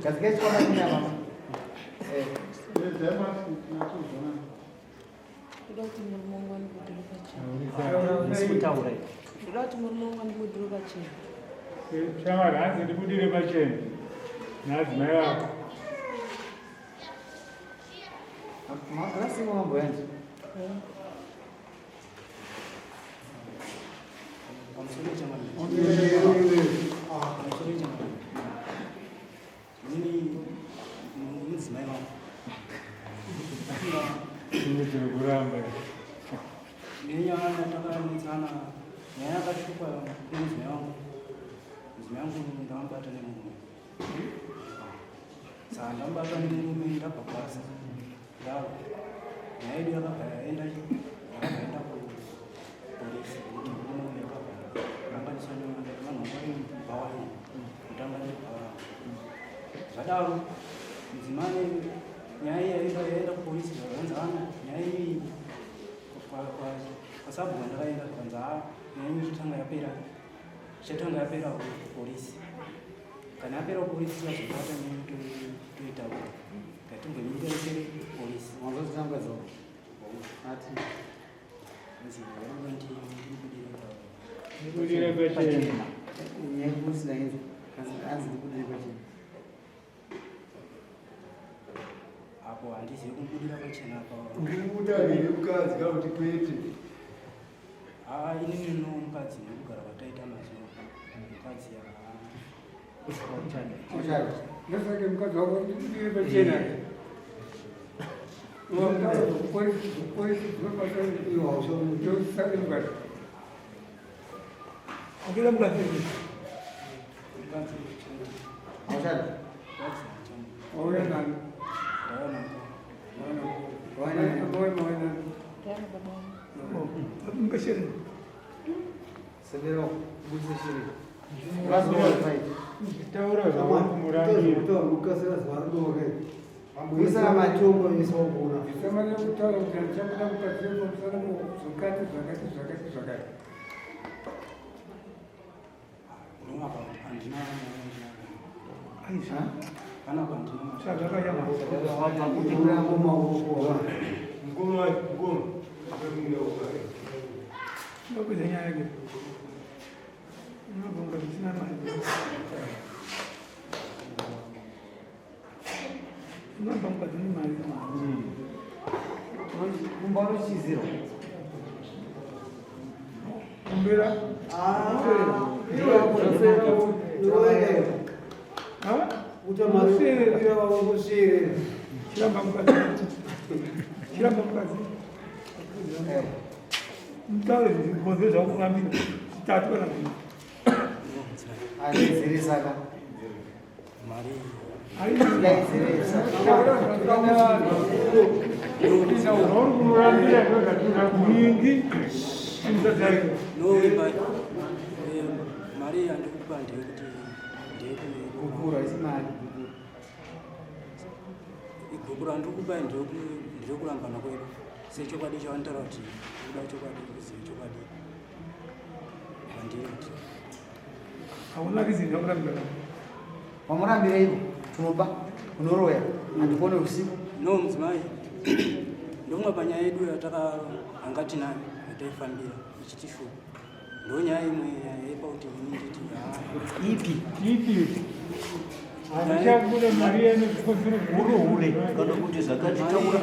Gadzika chikwama chinyama. Eh. Ndoda kuti murume wangu andibudire pachena. Kutaura. Ndoda kuti murume wangu andibudire pachena. Shamwari hanzi ndibudire pachena. Naadzimai vako. Makasimo mambo yangu. Inini mudzimai wangu. Tiri kuramba. Nenyaya yatakamutsana, nyaya yakashupa nemudzimai wangu. Mudzimai wangu ndamubata nemurume. Saka ndamubata nemurume ndabva kubasa. Ndaro. Nyaya yedu yakabva yaenda yakabva yaenda kupolisi kuti murume uyu yakabva akanganiswa nevanhu vari mubhawa iyi. Kutanga nebhawa. Zvadaro mudzimai nyaya iyi yaenda yaenda kupolisi zvakanzi ana nyaya iyi kwasabhuku ndakaenda zvakanzi haa nyaya iyi ichatanga yapera ichatanga yapera kupolisi kana yapera kupolisi tazobata nyaya toitaura ngatimbonyinga ipere kupolisi. Ati. Ndibudire pachena. Nyaya kusina inzwa. Hanzi ndibudire pachena. Apo handizivi kumubudira pachena apa. Uri kuda here mukadzi kana kuti kwete? Haa inini no mukadzi nekugara kwataita mazuva mukadzi Ndosake mukadzi wako ndibudire pachena. Akira mukadzi. Mukadzi Hauchadi. mukadzi hachani. Wauya nani? Ndaona Waona waona. Ndana baba wangu. Mbesheri. Semero budise shiri. Vazoona fight. Taura zvauri kumurambira. Kuisa matombo isogona. Ndisamarira kutaura kuti handichamuda mukadzi wepamusana zvakati zvakati zvakati zvakati. No apa handina Aisha. panapa handina Zvakanyama. Kuramba maoko. Mukoma mukoma. Ndokuza nyaya yake. Unobonga zvisina mari. Unobva mukadzi nemari. Kumba unochizirwa. Kumbira. Ha? Chiramba mukadzi. Chiramba mukadzi. Mutaure zvikonzero zvakurambira. Zvitatu kana zviviri. Aizirisa ka. mari Aizirisa. Zvauri kumurambira ndozvatinoda Nyingi. Mukadzi. no imba mari yandikupa ndeyekuti ndeyekuti Gupuro isi mari gupuro. Igupuro randikupa nderekurambana kwedu sechokwadi chavanotaura kuti kuda chokwadi kuziva chokwadi kwandiri kuti Hauna reason yakurambira. Wamurambira ivo tunoba unoroya handikuone usiku. No mudzimai ndomwe panyaya yedu yataka tinayo yataifambira ichitishupa ndo nyaya imwe yaipa kuti ini nditi haa Ipi? Ipi? Handichabuda mari yenu zvikonzero Uruhure kana kuti zvakati taura.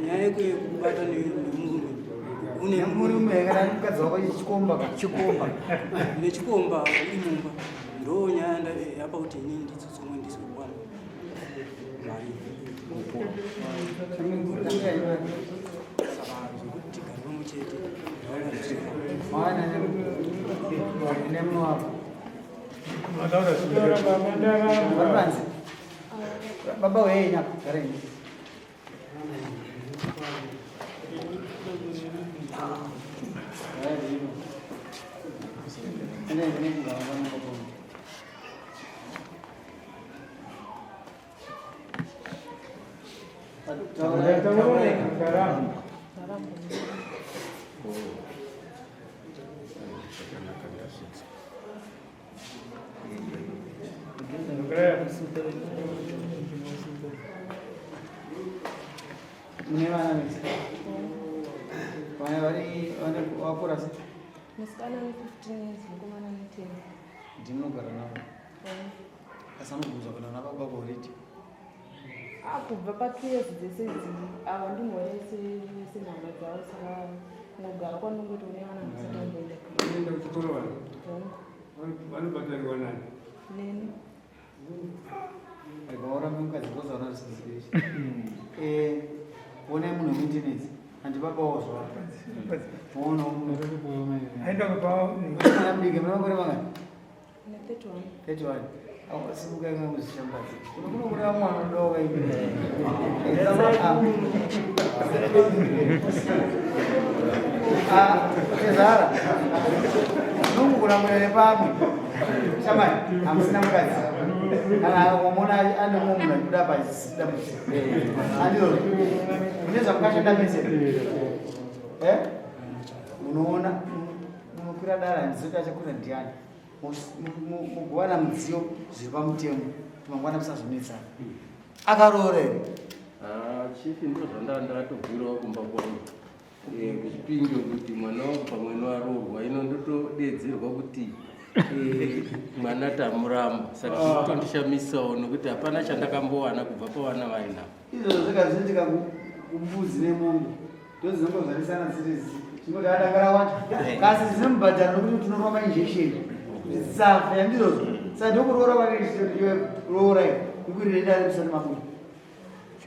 Nyaya yekubata nemurume une Murume kana mukadzi wako chikomba ka. Chikomba. Nechikomba imumba ndo nyaya yapa kuti inini nditsutsumwe ndisokwana mari saka zvekuti tigare pamwe chete ndaona zvichiramba. Mawana nemuno wako. Mataura Taura baba ndaramba. Vari panze. Baba wei napa gara ini. Taura ndaramba. Ndaramba. Zvakanaka ndazvinzwa. Mune vana vese? Vana vari vane vakura sei? Musikana ane 15 years, mukomana ane 10. Ndinogara navo. Asi anobvunzwa kana vana baba already. Ah, kubva pa 2 years dzese idzi ava ndimhorese vese nhamba dzavo, saka kungogara kwandongoti une vana ndisati amboenda. Vanoenda kuchikoro vana? Hongu. Vanobhadharirwa nani? Neni. Rega urambe mukadzi koza vana zvisinzivechi. Eh, onai munhu maintenance. Handi baba wozwa. Ona munhu. Aenda kupa Mwana mudiki mune makore mangani? Ane 31. 31. Au simuka inga muzishambadzi. Kuno kuno kune vamwe vanodawo vaimbi. Ah, Tezara. Nongokuramwira nepamwe. Shamani, hamusina mukadzi. Kana wamona ane mumwe munhu achibuda pachidambudziko. Andizvo. Mune zvamukashanda mese. Eh? Munoona munokwira dara handizivi kuti achakwira ndiani. Mugovana mudziyo zviri pamutemo kuti mangwana musazonetsana. Akaroora here? Ah, chief, ndo zvandanga ndakatobvirawo kumba kwangu kuchipinge kuti mwana wangu pamwe noaroorwa, ino ndotodedzerwa kuti mwana tamuramba, saka zvinotondishamisawo nokuti hapana chandakambowana kubva pavana vainavo. Izvozvo zvega zvinoitika kumbudzi nemombe, ndodzinongozvarisana dziri zvinoti adanga rawanda kasi dzinomubhadhara nokuti tinorwa mainjection kuti dzisafa, yandizvozvo. Saka ndokuroora kwake, roora mukwirire dare musati mabuda,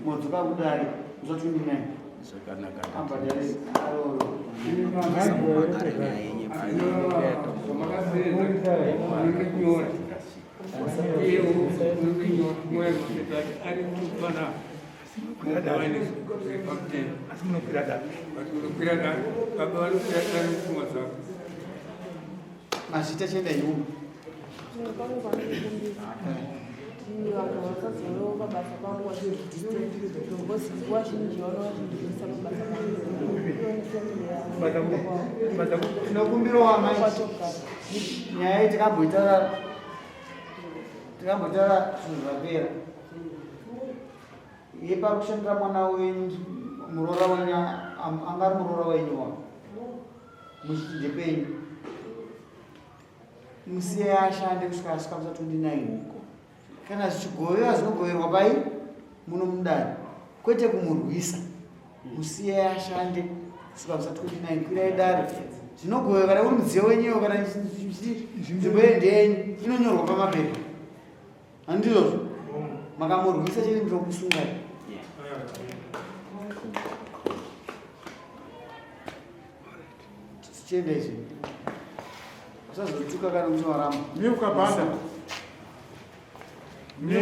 modzoka kudare musa 29. Zvakanaka. Abhadhare aroora. Unondinyora iye, unondinyora ari kupana pamutemo. Asi munokwira dare. Unokwira dare, baba vanokwira dare nepfungwa dzako. Mazvita, chienda inyumba. Zvimwe pamwe panondikumbira kuti vanhu vasazorewo pabasa pangu vachindidisturb, because nguva zhinji vanova vachindirwisa pabasa pangu ivo nefamily yavo. Tinokumbirawo amai, nyaya iyi tikamboitaura zvinhu zvapera. Iye pari kushandira mwana wenyu, muroora wenyu, angari muroora wenyu wa muchiti ndepenyu, musiye ashande kusvika asvika musa 29. Kana zvichigoverwa, zvinogoverwa pai muno mudare, kwete kumurwisa. Musiye ashande kusvika musa 29, kwirai dare, zvinogoverwa. Kana uri mudziyo wenyuwo, kana nzvimbo ye ndeyenyu, inonyorwa pamapepa, handizvozvo? Makamurwisa chete, ndinokusungai. Chienda izvi, usazotuka kana kuti waramba. Miuka banda.